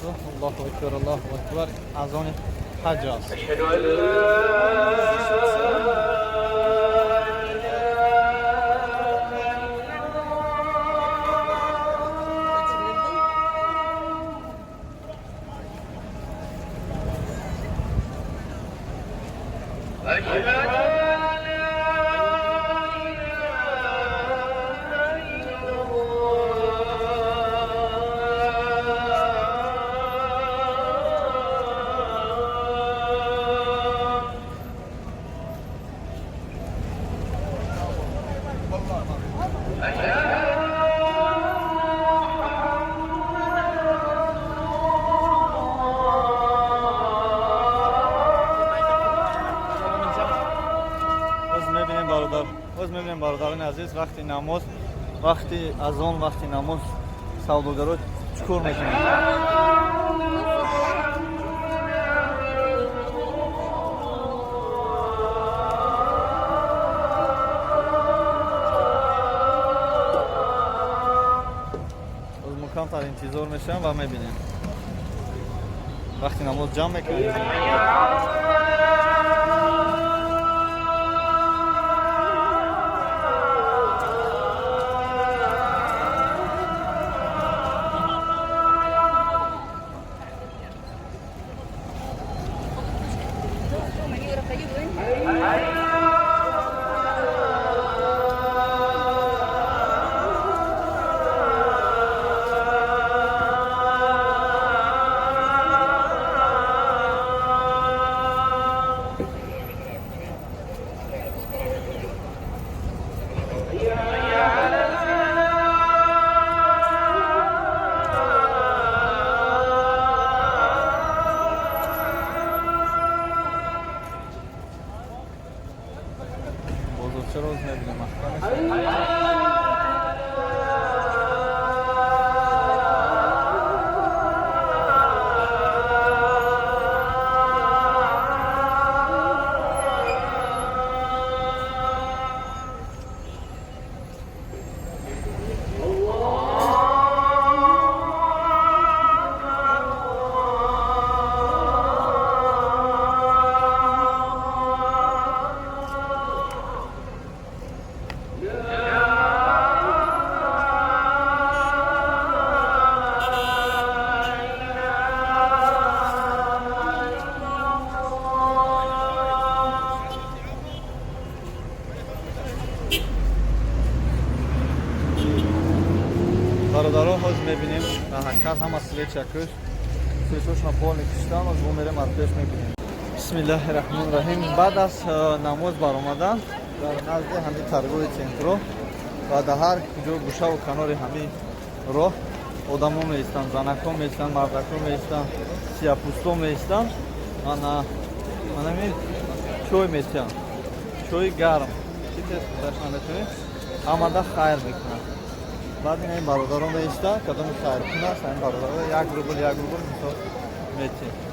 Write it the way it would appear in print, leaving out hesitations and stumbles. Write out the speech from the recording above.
Аллоҳу акбар, Аллоҳу акбар. Азони ҳаҷ аст. Боз мебинем, бародарони азиз, вақти намоз, вақти азон, вақти намоз савдогаро чӣ кор мекунанд. Боз мо камтар интизор мешавем ва мебинем, вақти намоз ҷамъ мекунем. Бозорчаро боз мебинем, маҳкам мешавад. Бародаро, ҳозир мебинем, дар ҳақиқат ҳама свеча кӯш, свечошона полный киштан. Ҳозир мо мерем, аз пеш мебинем. Бисмиллаҳи раҳмони раҳим. Баъд аз намоз баромадан дар назди ҳамин торговый центро ва дар ҳар куҷо, гӯшаву канори ҳамин роҳ одамо меистанд, занакҳо меистанд, мардакҳо меистанд, сияпӯсто меистанд. Ана манами чой метиҳанд, чои гарм, ки тез худаш наметавонед, ҳамада хайр мекунанд. Баъд ин бародарон меистанд, кадоми хайркун аст, ҳамин бародаро 1 рубл, 1 рубл мисол метиҳанд.